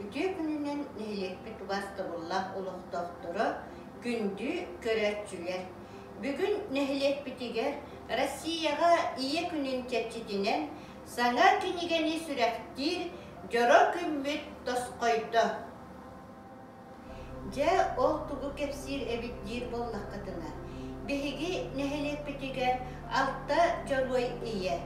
Үтүө күнүнэн нэһилиэкпит убаастабыллаах олохтоохторо, күндү көрөөччүлэр! Бүгүн нэһилиэкпитигэр Россияҕа Ийэ күнүн чэрчитинэн саҥа кинигэни сүрэхтиир дьоро күммүт тосхойдо. Дьэ, ол тугу кэпсиир эбит диир буоллаххытына, биһиги нэһилиэкпитигэр алта Дьоруой Ийэ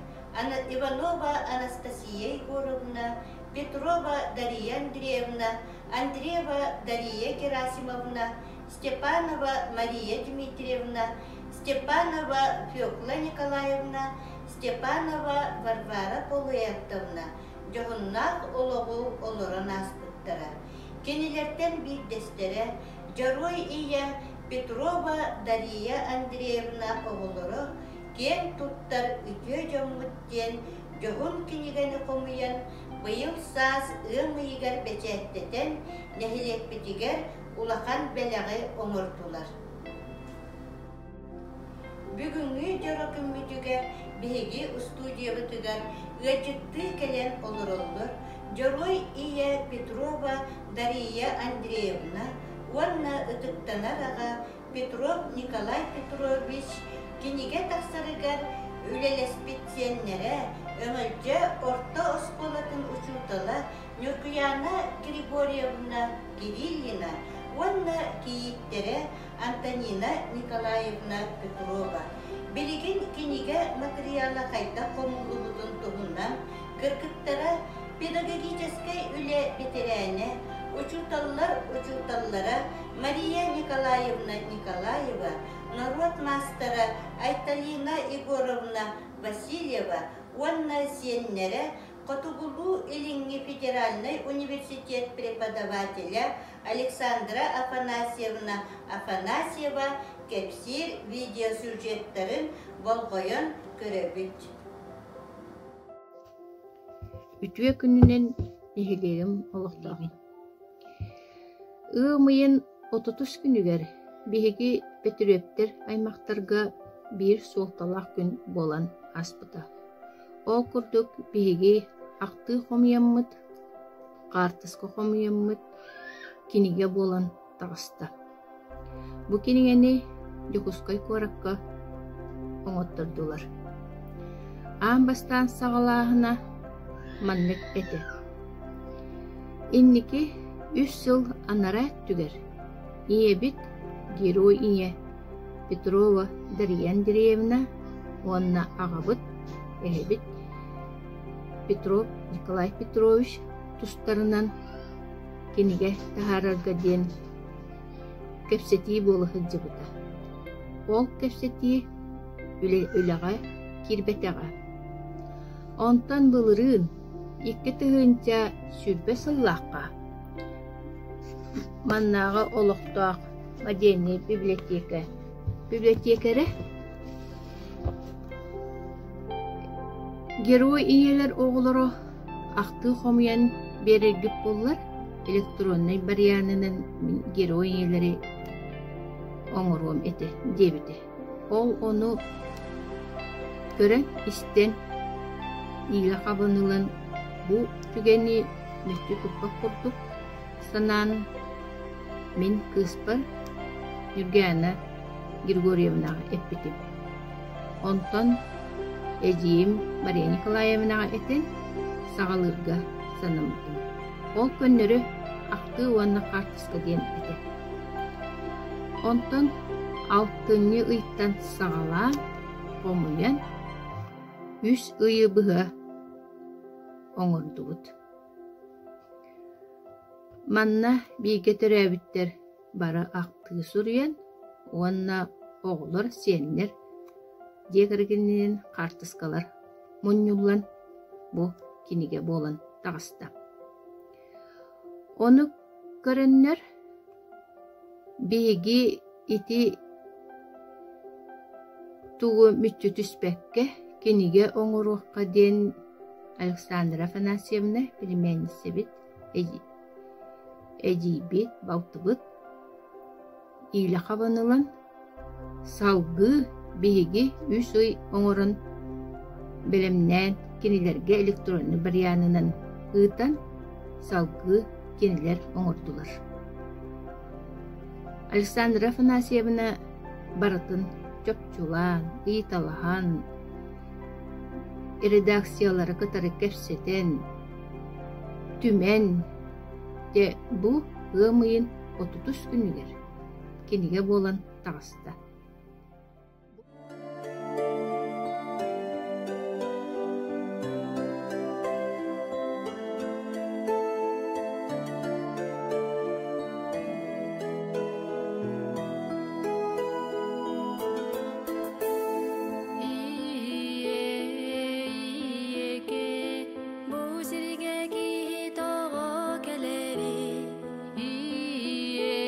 Иванова Анастасия Егоровна, Петрова Дария Андреевна, Андреева Дария Герасимовна, Степанова Мария Дмитриевна, Степанова Фекла Николаевна, Степанова Варвара Полуэктовна дьоһуннаах олоҕу олорон ааспыттара. Кинилэртэн биирдэстэрэ Дьоруой Ийэ Петрова Дария Андреевна оҕолоро киэн туттар үтүө дьоммут диэн дьоһун кинигэни хомуйан, быйыл саас ыам ыйыгар бэчээттэтэн, нэһилиэкпитигэр улахан бэлэҕи оҥордулар. Бүгүҥҥү дьоро күммүтүгэр биһиги устуудьуйабытыгар ыалдьыттыы кэлэн олороллор Дьоруой Ийэ Петрова Дария Андреевна уонна ытыктанар аҕа Петров Николай Петрович кинигэ тахсарыгар үлэлэспит сиэннэрэ, Өҥөлдьө орто оскуолатын учуутала Ньургуйаана Григорьевна Кириллина уонна кийииттэрэ Антонина Николаевна Петрова билигин кинигэ матырыйаала хайдах хомуллубутун туһунан кыргыттара педагогическай үлэ бэтэрээнэ, учууталлар учууталлара Мария Николаевна Николаева, норуот маастара Айталина Егоровна Васильева уонна сиэннэрэ Хотугулуу-Илиҥҥи федеральнай университет преподавателэ Александра Афанасьевна Афанасьева кэпсиир видеосюжеттарын болҕойон көрөбүт. Үтүө күнүнэн нэһилиэгим олохтооҕун. Ыам ыйын отутус күнүгэр биһиги Бөтүрүөптэр аймахтарга биир суолталаах күн буолан ааспыта. Ол курдук биһиги ахтыы хомуйаммыт, хаартыска хомуйаммыт кинигэ буолан таҕыста. Бу кинигэни Дьокуускай куоракка оҥоттордулар. Аан бастаан саҕалааһына маннык этэ: Инники үс сыл анараа өттүгэр ийэбит Герой Ийэ Петрова Дария Андреевна уонна аҕабыт, эһэбит Петров Николай Петрович тустарынан кинигэ таһаарарга диэн кэпсэтии буола сылдьыбыта. Ол кэпсэтии үлэ үлэҕэ киирбэтэҕэ. Онтон былырыын 2020 сыллаахха маннааҕы олохтоох модельнай библиотека библиотекэрэ Герой ийэлэр оҕолоро ахтыы хомуйан биэрэргит буоллар, электроннай барыйаанынан мин герой ийэлэри оҥоруом этэ диэбитэ. Ол ону көрөн, истэн, иилэ хабан ылан бу түгэни мүччү туппат курдук санаан мин кыыспар Ньургуйаана Григорьевнаҕа эппитим. Онтон эдьиийим Мария Николаевнаҕа этэн, саҕалыырга санаммытым. Ол көннөрү ахтыы уонна хаартыска диэн этэ. Онтон алтынньы ыйтан саҕалаан, хомуйан, үс ыйы быһа оҥордубут. Манна бииргэ төрөөбүттэр бары ахтыы суруйан уонна оҕолор, сиэннэр дьиэ кэргэнинэн хаартыскалар мунньуллан бу кинигэ буолан таҕыста. Ону көрөннөр биһиги ити тугу мүччү түспэккэ кинигэ оҥоруохха диэн Александра Афанасьевна племянницабыт Эдьиийбит, балтыбыт иилэ хабан ылан, салгыы биһиги үс ый оҥорон бэлэмнээн кинилэргэ электроннай барыйаанынан ыытан, салгыы кинилэр оҥордулар. Александра Афанасьевна барытын чопчулаан, ыйыталаһан, редакциялары кытары кэпсэтэн, түмэн, дьэ бу ыам ыйын отутус күнүгэр кинигэ буолан таҕыста. Бу сиргэ киһи тоҕо кэлэрий? Ийэ-ийэгэ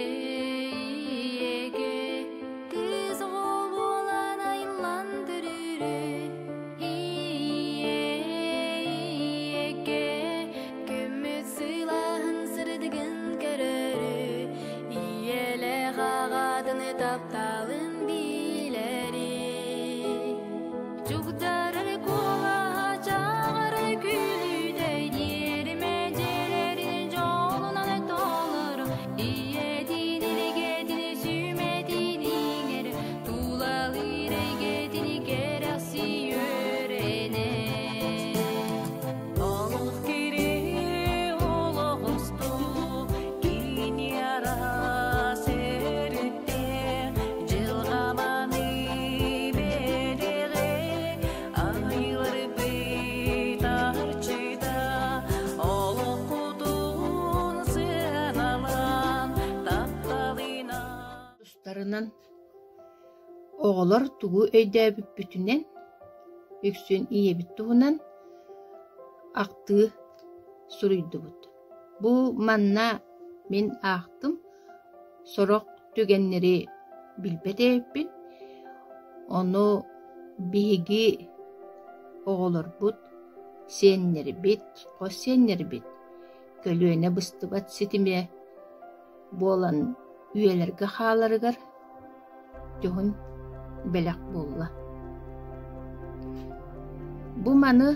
кыыс оҕо буолан айыллан төрүүрүй? Ийэ-ийэгэ көммүт сыылаһын сырдыгын көрөрүй? Ийэлээх аҕатын тапталын билэрий? Чугдарар куолаһа чаҕары күлүүтэ иэримэ дьиэлэрин дьолунан толору ийэтин илигэтин сүмэтин иҥэр тулалыыр эйгэтин кэрэхсии үөрэнэр Олох кири олох устуу кини араас өрүттээх дьылҕаманы бэлэҕэ айыларбыт арчыта олох кутун сыаналаан тапталынан Тустарынан оҕолор тугу өйдөөбүппүтүнэн үксүн ийэбит туһунан ахтыы суруйдубут. Бу манна мин аахтым, сорох түгэннэри билбэт эбиппин, ону биһиги оҕолорбут, сиэннэрбит, хос сиэннэрбит көлүөнэ быстыбат ситимэ буолан үйэлэргэ хааларыгар дьоһун бэлэх буолла. Бу маны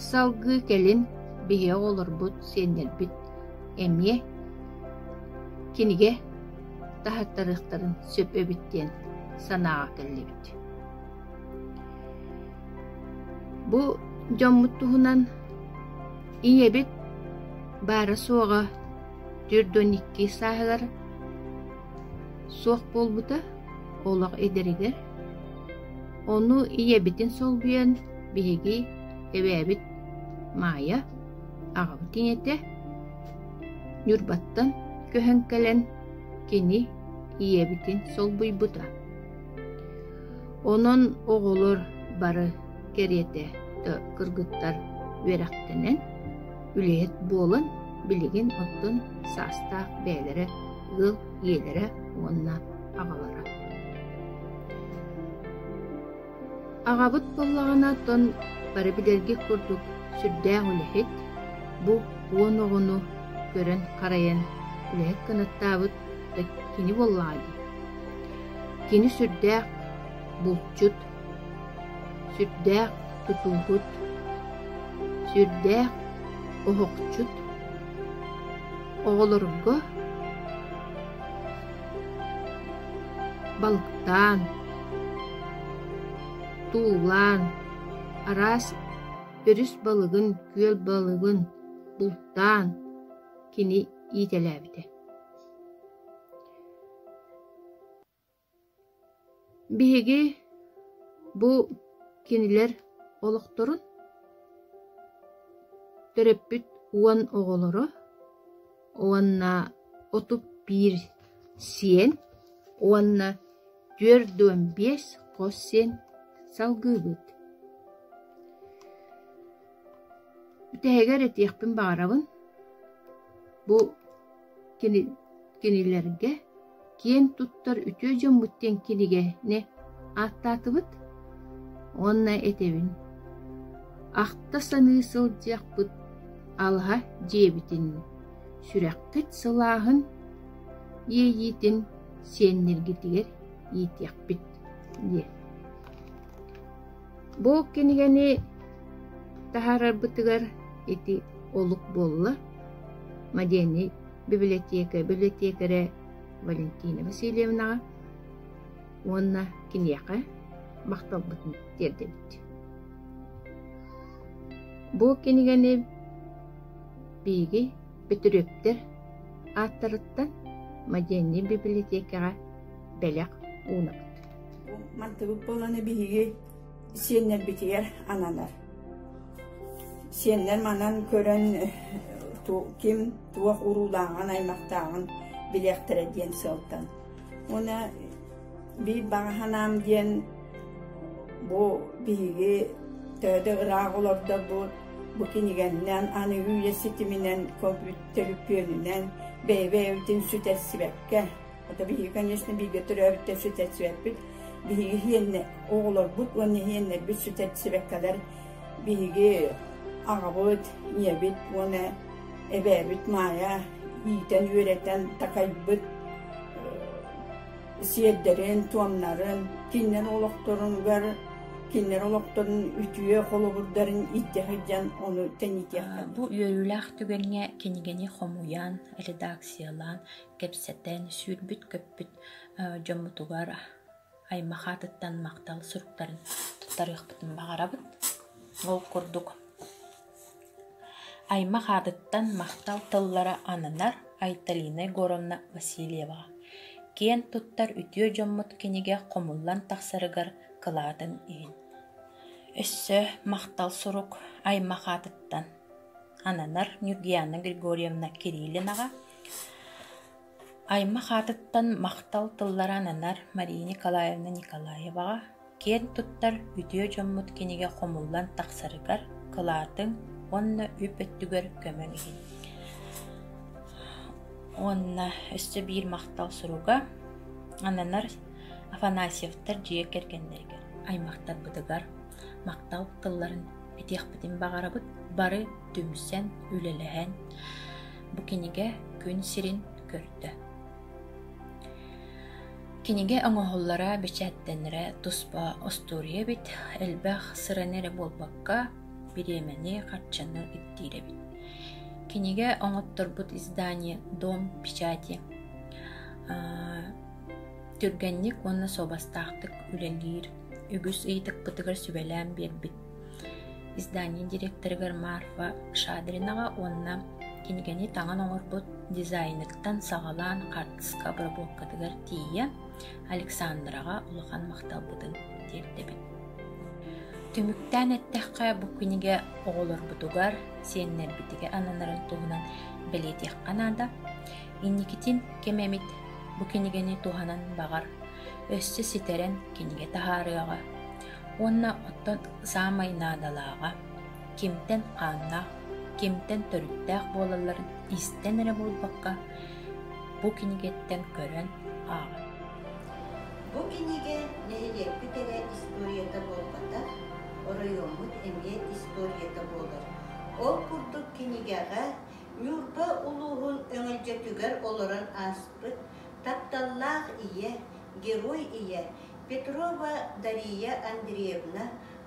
салгыы кэлин биһиги оҕолорбут, сиэннэрбит эмиэ кинигэ таһаттарыахтарын сөп эбит диэн санааҕа кэллибит. Бу дьоммут туһунан ийэбит баара-суоҕа 42 сааһыгар суох буолбута, олох эдэригэр. Ону ийэбитин солбуйан биһиги эбээбит Маайа, аҕабыт ийэтэ, Ньурбаттан көһөн кэлэн кини ийэбитин солбуйбута. Онон оҕолор бары кэриэтэ кыргыттар үөрэхтэнэн, үлэһит буолан билигин оттон саастаах бэйэлэрэ ыал ийэлэрэ уонна аҕалара. Аҕабыт буоллаҕына оттон бары билэргит курдук сүрдээх үлэһит, бу 10 оҕону көрөн-харайан үлэһит кынаттаабыт да кини буоллаҕа дии. Кини сүрдээх булчут, сүрдээх тутууһут, сүрдээх оһохчут, оҕолорго балыктаан, туулаан, араас өрүс балыгын, күөл балыгын бултаан кини иитэлээбитэ. Биһиги бу кинилэр олохторун төрөппүт 10 оҕолоро уонна 31 сиэн уонна 45 хос сиэн салгыыбыт. Бүтэһигэр этиэхпин баҕарабын, бу кинилэргэ киэн туттар үтүө дьоммут диэн кинигэни ааттаатыбыт уонна этэбин: ахта саныы сылдьыахпыт алаһа дьиэбитин, сүрэххит сылааһын иэйиитин сиэннэргитигэр иитиэхпит диэн. Бу кинигэни таһаарарбытыгар ити олук буолла. модельнай библиотека библиотекарэ Валентина Васильевнаҕа уонна киниэхэ махталбытын тиэрдэбит. Бу кинигэни биһиги Бөтүрүөптэр ааттарыттан модельнай библиотекаҕа бэлэх уунабыт. Мантыбыт буоланы биһиги сиэннэрбитигэр ананар. Сиэннэр манан көрөн ким туох уруулааҕын, аймахтааҕын билиэхтэрэ диэн сыалтан. Уонна биир баҕа санаам диэн бу биһиги төһө да ыраах олордорбут, бу кинигэннэн, аныгы үйэ ситиминэн, төлөпүөнүнэн бэйэ-бэйэбитин сүтэрсибэккэ, это биһиги, конечно, бииргэ төрөөбүттэр сүтэрсибэппит, биһиги иһиэннэ оҕолорбут уонна иһиэннэрбит сүтэрсибэккэлэр биһиги аҕабыт, ийэбит уонна эбээбит Маайа иитэн-үөрэтэн такайбыт сиэрдэрин-туомнарын, кинилэр олохторугар кинилэр олохторун үтүө холобурдарын илдьэ сылдьан ону тэнитиэххэ. Бу үөрүүлээх түгэҥҥэ кинигэни хомуйан, редакциялаан, кэпсэтэн, сүүрбүт-көппүт дьоммутугар аймах аатыттан махтал суруктарын туттарыахпытын баҕарабыт. Ол курдук аймах аатыттан махтал тыллара ананар Айталина Егоровна Васильеваҕа киэн туттар үтүө дьоммут кинигэ хомуллан тахсарыгар кылаатын иһин. Өссө махтал сурук аймах аатыттан ананар Ньургуяна Григорьевна Кириллинаҕа Аймах аатыттан махтал тыллара ананар Мария Николаевна Николаеваҕа киэн туттар үтүө дьоммут кинигэ хомуллан тахсарыгар кылаатыҥ уонна үп өттүгэр көмөҥ иһин. Уонна өссө биир махтал суруга ананар Афанасьевтар дьиэ кэргэннэригэр, аймахтарбытыгар махтал тылларын этиэхпитин баҕарабыт. Бары түмсэн, үлэлэһэн Бу кинигэ күн сирин көрдө. Кинигэ оҥоһуллара, бэчээттэнэрэ туспа остуоруйа эбит, элбэх сыраны эрэ буолбакка, бириэмэни, харчыны ирдиир эбит. Кинигэ оҥотторбут издание «Дом печати» түргэнник уонна суобастаахтык үлэлиир, үгүс ыйытыкпытыгар сүбэлээн биэрбит Издание директорыгар Марфа Шадринаҕа уонна кинигэни таҥан оҥорбут дизайнертан саҕалаан хаартыска обработкатыгар тиийэ Александраҕа улахан махталбытын тиэрдэбит. Түмүктээн эттэххэ, бу кинигэ оҕолорбутугар, сиэннэрбитигэр ананарын туһунан бэлиэтиэххэ наада. Инникитин ким эмит бу кинигэни туһанан баҕар, өссө ситэрэн кинигэ таһаарыаҕа. Уонна оттон саамай наадалааҕа, кимтэн хааннаах, кимтэн төрүттээх буолалларын истэн эрэ буолбакка, бу кинигэттэн көрөн ааҕын. Бу кинигэ нэһилиэкпит эрэ историята буолбатах, оройуоммут эмиэ историята буолар. Ол курдук кинигэҕэ Ньурба улууһун Өҥөлдьөтүгэр олорон ааспыт тапталлаах ийэ, герой ийэ Петрова Дария Андреевна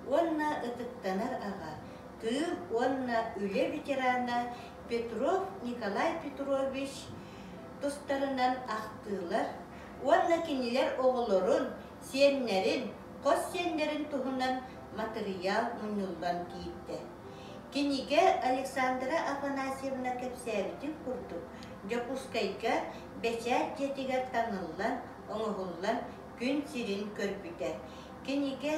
уонна ытыктанар аҕа, тыыл уонна үлэ ветерана Петров Николай Петрович тустарынан ахтыылар уонна кинилэр оҕолорун, сиэннэрин, хос сиэннэрин туһунан матырыйаал мунньуллан киирдэ. Кинигэ Александра Афанасьевна кэпсээбитин курдук, Дьокуускайга бэчээт дьиэтигэр таҥыллан, оҥоһуллан күн сирин көрбүтэ. Кинигэ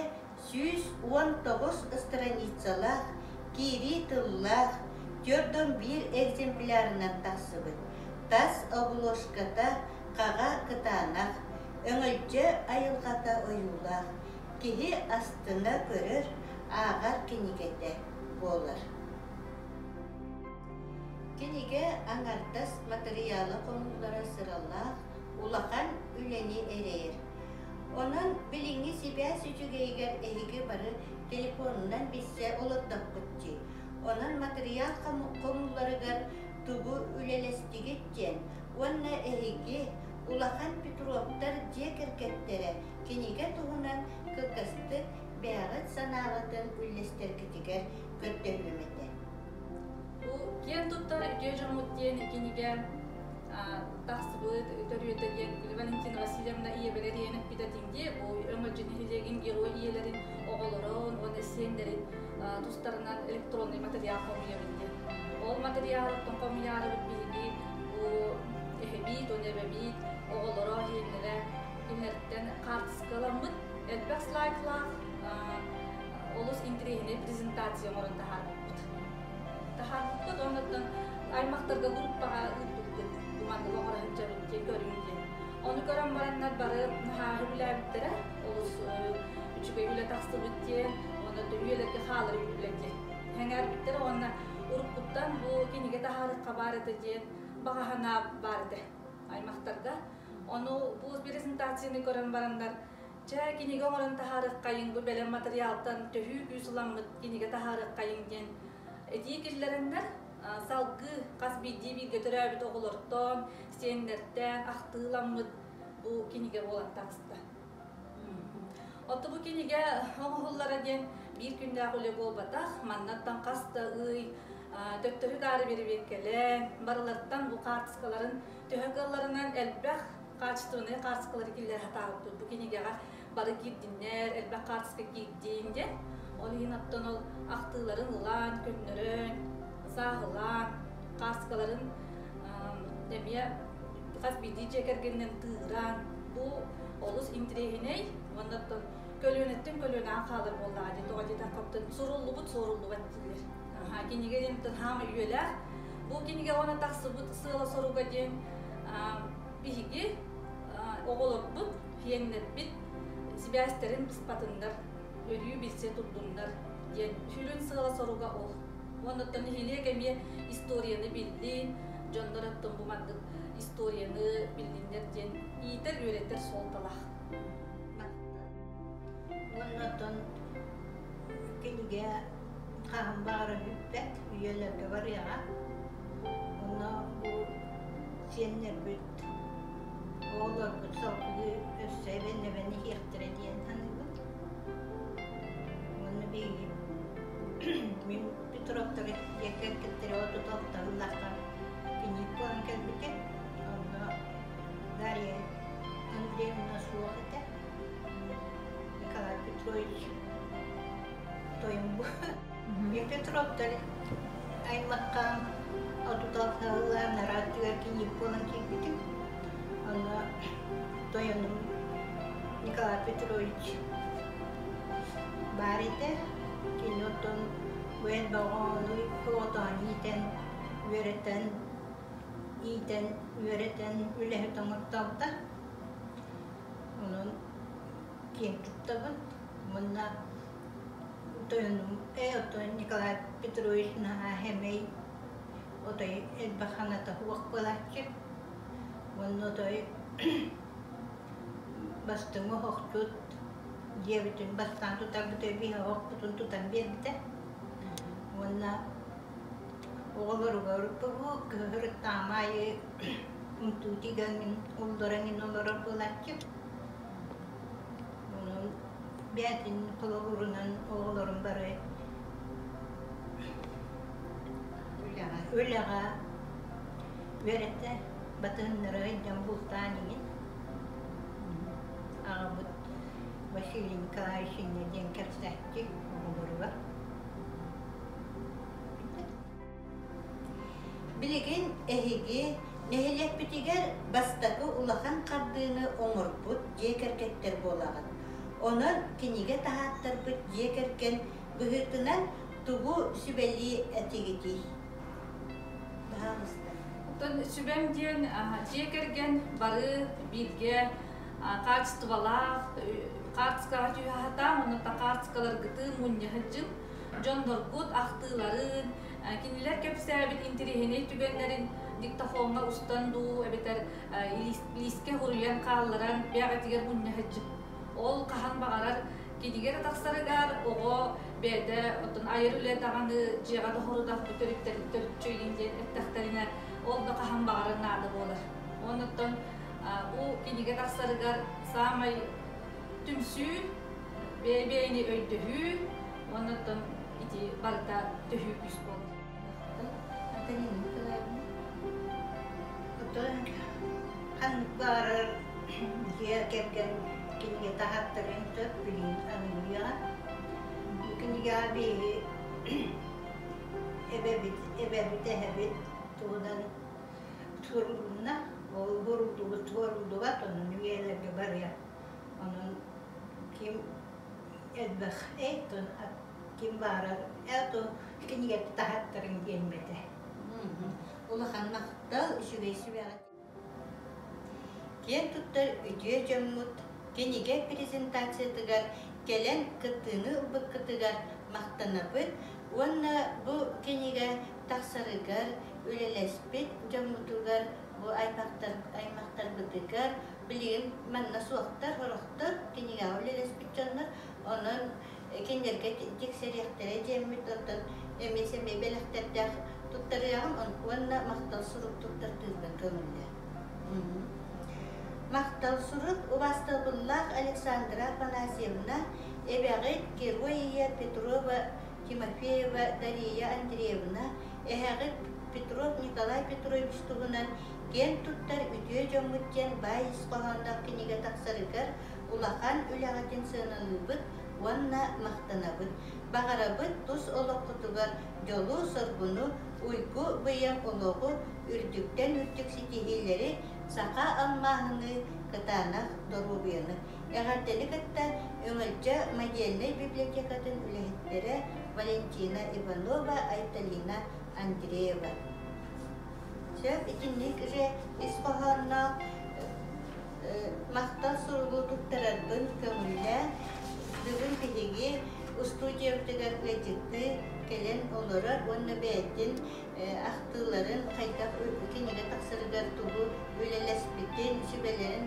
119 страницалаах, киирии тыллаах, 41 экземплярынан тахсыбыт. Тас обложката хаҕа кытаанах, өҥөлдьө айылҕата ойуулаах, киһи астына көрөр, ааҕар кинигэтэ буолар. Кинигэ аҥардас матырыйаала хомуллара сыралаах, улахан үлэни эрэйэр. Онон билиҥҥи сибээс үчүгэйигэр эһиги бары телефонунан билсэ олордоххут дии. Онон матырыйаал хомулларыгар тугу үлэлэстигит диэн уонна эһиги улахан Петровтар дьиэ кэргэттэрэ кинигэ туһунан кылгастык бэйэҕит санааҕытын үллэстэргитигэр көрдөһүөм этэ. Бу киэн туттар үтүө дьоммут диэн кинигэ тахсыбыт төрүөтэ диэн Валентина Васильевна ийэбэр эрийэн эппитэ тиҥди бу Өҥөлдьө нэһилиэгин герой ийэлэрин оҕолорун уонна сиэннэрин тустарынан электронный материал хомуйабын диэн. Ол материалыттан хомуйаарыбыт биһиги бу эһэбиит уонна эбэбиит оҕолоро иһиннэрэ кинилэртэн хаартыскаламмыт элбэх слайдлаах олус интэриэһинэй презентация оҥорон таһаарбыппыт. Таһаарбыппыт оннуттан аймахтарга группаҕа ыыппыппыт. Бу маннык оҥоро сылдьабыт диэн көрүҥ диэн. Ону көрөн бараннар бары наһаа сөбүлээбиттэрэ. Олус үчүгэй үлэ тахсыбыт диэн, уонна үйэлэргэ хаалар үлэ диэн. Сэҥээрбиттэрэ уонна уруккуттан бу кинигэ таһаарыахха баар этэ диэн баҕа санаа баар этэ аймахтарга. Ону бу презентацияны көрөн бараннар Чэ, кинигэ оҥорон таһаарыаххайыҥ, бу бэлэм матырыйаалтан төһүү күүс ыламмыт кинигэ таһаарыаххайыҥ диэн этии киллэрэннэр, салгыы хас биирдии бииргэ төрөөбүт оҕолортон, сиэннэртэн ахтыыламмыт бу кинигэ буолан таҕыста. Оттон бу кинигэ оҥоһуллара диэн биир күннээх үлэ буолбатах, маннаттан хас да ый төттөрү-таары бэрэбиэркэлээн, барыларыттан бу хаартыскаларын төһө кыалларынан элбэх хаачыстыбаннай хаартыскалары киллэрэ сатаабыппыт. Бу кинигэҕэ бары киирдиннэр, элбэх хаартыска киирдин диэн. Ол иһин оттон ол ахтыыларын ылан, көннөрөн, сааһылаан, хаартыскаларын эмиэ хас биирдии дьиэ кэргэнинэн тыыран, бу олус интэриэһинэй уонна оттон көлүөнэттэн көлүөнэҕэ хаалар буоллаҕа дии. Тоҕо диэтэххэ, оттон суруллубут суоруллубат дииллэр. Кинигэ диэн хаама үйэлээх. Бу кинигэ уонна тахсыбыт сыала-соруга диэн биһиги оҕолорбут, сиэннэрбит сибээстэрин быспатыннар, өрүү билсэ турдуннар диэн сүрүн сыала-соруга ол. Уонна оттон нэһилиэк эмиэ историяны биллин, дьоннор оттон бу маннык историяны биллиннэр диэн иитэр-үөрэтэр суолталаах. Уонна оттон кинигэ хаһан баҕарар бүппэт, үйэлэргэ барыаҕа. Онно бу сиэннэрбит, оҕолорбут салгыы өссө эбэн-эбэн иһиэхтэрэ диэн саныыбын. Уонна биһиги мин Петровтар дьиэ кэргэттэрэ 36 ыллахха киниит буолан кэлбитэ. Онно Дарья Андреевна суох этэ. Николай Петрович тойон Петровтар аймахха 36 сыллаах нарааттыгар киниит буолан киирбитим. Онно тойонум Николай Петрович баар этэ. Кини оттон бу элбэх оҕону оҕотоон иитэн, үөрэтэн, иитэн, үөрэтэн үлэһит оҥортообута. Онон киэн туттабын. Уонна тойонум оттон Николай Петрович наһаа сэмэй, отой элбэх ханата суох буолааччы. Уонна отой бастыҥ оһохчут дьиэбитин бастаан тутарбыт биһи оһохпутун тутан биэрбитэ. Уонна оҕолоругар куруук кыһырыттаама аайы унтуу тигэҥин улларан олорор буолааччы. Онон бэйэтин холобурунан оҕолорум бары үлэҕэ үөрэтэ батыһыннара сылдьан бултаан иҥин. Аҕабыт Василий Николаевич инньэ диэн кэпсээччи оҕолоругар. Билигин эһиги нэһилиэкпитигэр бастакы улахан хардыыны оҥорбут дьиэ кэргэттэр буолаҕыт. Онон кинигэ таһааттарбыт дьиэ кэргэн быһыытынан тугу сүбэлии этигитий? Баһаалыста. Оттон сүбэм диэн дьиэ кэргэн бары бииргэ хаачыстыбалаах хаартыскаҕа түһэ сатаан, онон хаартыскаларгытын мунньа сылдьыҥ. Дьонноргут ахтыыларын, кинилэр кэпсээбит интэриэһинэй түгэннэрин диктофоҥҥа устан дуу, эбэтэр лиискэ суруйан хаалларан бэйэҕитигэр мунньа сылдьыҥ. Ол хаһан баҕарар кинигэ эрэ тахсарыгар оҕо бэйэтэ оттон айар үлэ даҕаны дьиэҕэ да хорудах төрүччү диэн эттэхтэринэ ол да хаһан баҕарар наада буолар. Оннуттан бу кинигэ тахсарыгар саамай түмсүү, Антонина Николаевна. Оттон ханнык баҕарар дьиэ кэргэн кинигэ таһааттарыан сөп билигин аныгыйаҕа. Бу кинигэҕэ биһиги эбэбит, эбэбит, эһэбит туһунан сурулунна. Ол буруллубут суоруллубат, онон үйэлэргэ барыа. Онон ким элбэх эйтон ким баарар это кинигэ таһаттарын диэн этэ. Улахан махтал, үчүгэй сүбэҕит. Киэн туттар үтүө дьоммут кинигэ презентациятыгар кэлэн кыттыыны ылбыккытыгар махтанабыт уонна бу кинигэ тахсарыгар үлэлэспит дьоммутугар, бу аймахтар, аймахтарбытыгар билигин манна суохтар, сорохтор кинигэҕэ үлэлэспит дьоннор, онон кинилэргэ тиксэриэхтэрэ диэммит, оттон эмиэ сэмэй бэлэхтэрдээх туттарыаҕым уонна махтал сурук туттартыырбын көҥүллэ. Махтал сурук убаастабыллаах Александра Афанасьевна, эбэҕит Герой Ийэ Петрова Тимофеева Дария Андреевна, эһэҕит Петров Николай Петрович туһунан киэн туттар үтүө дьоммут диэн баай ис хоһоонноох кинигэ тахсарыгар улахан үлэҕитин сыаналыыбыт уонна махтанабыт. Баҕарабыт тус олоххутугар дьолу-соргуну, уйгу-быйаҥ олоҕу, үрдүктэн үрдүк ситиһиилэри, саха алмааһыныы кытаанах доруобуйаны. Эҕэрдэни кытта Өҥөлдьө модельнай библиотекатын үлэһиттэрэ Валентина Иванова, Айталина Андреева. Сөп итинник же ис хоһоонноох махтал суругу туттарарбын көҥүллээн, бүгүн биһиги устуудьуйабытыгар ыалдьыттыы кэлэн олорор уонна бэйэтин ахтыыларын хайдах кинигэ тахсарыгар тугу үлэлэспитин, сүбэлэрин,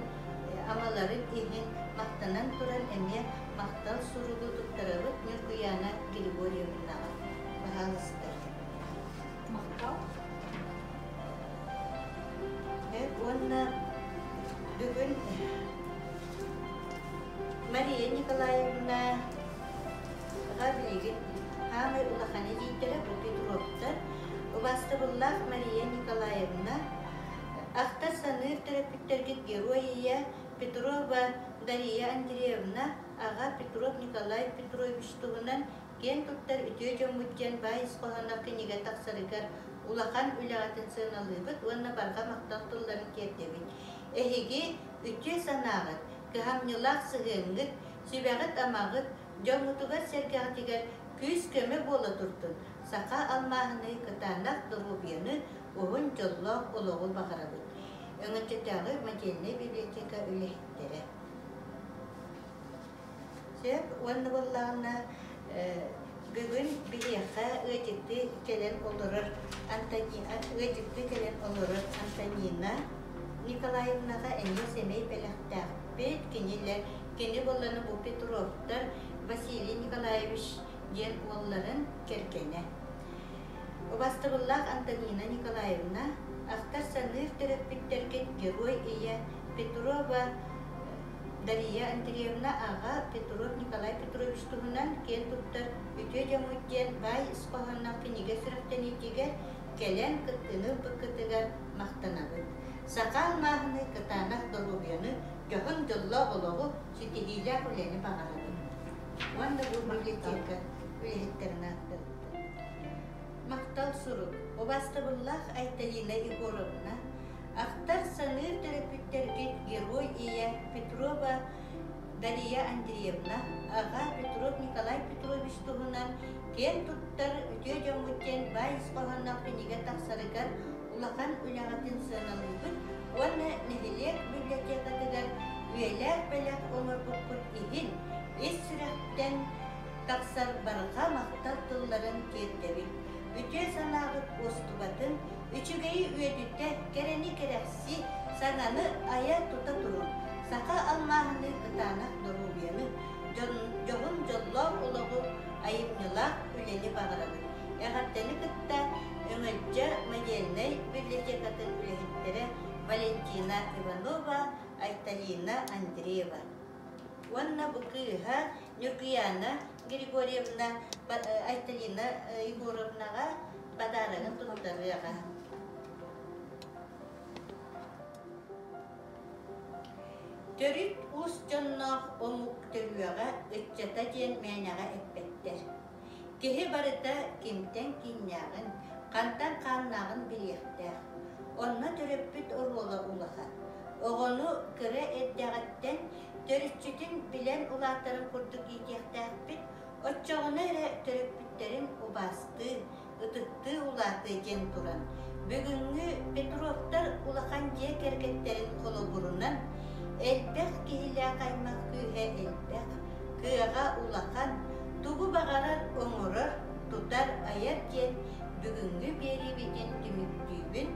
амаларын иһин махтанан туран эмиэ махтал суругу туттарабыт Ньургуйаана Григорьевнаҕа. Баһаалыста. Махтал. Уонна бүгүн Мария Николаевна билигин хаамай улахан илиитэрэ бу Петровтар убаастабыллаах Мария Николаевна ахтар саныыр төрөппүттэргит герой ийэ Петрова Дария Андреевна аҕа Петров Николай Петрович туһунан киэн туттар үтүө дьоммут диэн баай ис хоһоонноох кинигэ тахсарыгар улахан үлэҕитин сыаналыыбыт уонна барҕа махтал тылларын тиэрдэбит. Эһиги үтүө санааҕыт, кыһамньылаах сыһыаҥҥыт, сүбэҕит-амаҕыт, дьоҥҥутугар-сэргэҕитигэр күүс-көмө буола турдун, саха алмааһыныы кытаанах доруобуйаны, уһун дьоллоох олоҕу баҕарабыт. Өҥөчөтөөҕү модельнай библиотека үлэһиттэрэ. Сөп уонна буоллаҕына бүгүн биһиэхэ ыалдьыттыы кэлэн олорор Антонина ыалдьыттыы кэлэн олорор Антонина Николаевнаҕа эмиэ сэмэй бэлэхтээхпит. Кинилэр кини буолланы бу Петровтар Василий Николаевич диэн уолларын кэргэнэ. Убастабыллаах Антонина Николаевна, ахтар-саныыр төрөппүттэргит Герой Ийэ Петрова Дария Андреевна аҕа Петров Николай Петрович туһунан киэн туттар үтүө дьоммут диэн баай ис хоһоонноох кинигэ сүрэхтэниитигэр кэлэн кыттыыны ылбыккытыгар махтанабыт. Саха алмааһыны кытаанах доруобуйаны, дьоһун дьоллоох олоҕу, ситиһиилээх үлэни баҕарабыт. Уонна бу библиотека үлэһиттэрин ааттарыттан. Махтал сурук. Убаастабыллаах Айталина Егоровна, Ахтар-саныыр төрөппүттэргит Герой Ийэ Петрова Дария Андреевна, аҕа Петров Николай Петрович туһунан киэн туттар үтүө дьоммут диэн баай ис хоһоонноох кинигэ тахсарыгар улахан үлэҕитин сыаналыыбыт уонна нэһилиэк библиотекатыгар үйэлээх бэлэх оҥорбуккут иһин ис сүрэхтэн тахсар барҕа махтал тылларын тиэрдэбит. Үтүө санааҕыт уостубатын, үчүгэйи үөдүтэ, кэрэни кэрэхсии, саҥаны айа-тута туруҥ. Саха алмааһыныы кытаанах доруобуйаны, дьоһун дьоллоох олоҕу, айымньылаах үлэни баҕарабыт. Эҕэрдэни кытта Өҥөлдьө модельнай библиотекатын үлэһиттэрэ Валентина Иванова, Айталина Андреева. Уонна бу кыыһа Ньургуйаана Григорьевна Айталина Егоровнаҕа Подарогын туттарыаҕа. Төрүт уус дьонноох омук төрүөҕэ ыччата диэн мээнэҕэ эппэттэр. Киһи барыта кимтэн кииннээҕин, хантан хааннааҕын билиэхтээх. Онно төрөппүт оруола улахан. Оҕону кыра эрдэҕиттэн төрүччүтүн билэн улаатарын курдук иитиэхтээхпит, оччоҕуна эрэ төрөппүттэрин убаастыы, ытыктыы улаатыа диэн туран, бүгүҥҥү Петровтар улахан дьиэ кэргэттэрин холобурунан, элбэх киһилээх аймах күүһэ элбэх, кыаҕа улахан, тугу баҕарар оҥорор, тутар, айар диэн бүгүҥҥү биэриибитин түмүктүүбүн,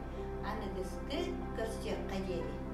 аныгыскы көрсүөххэ диэри.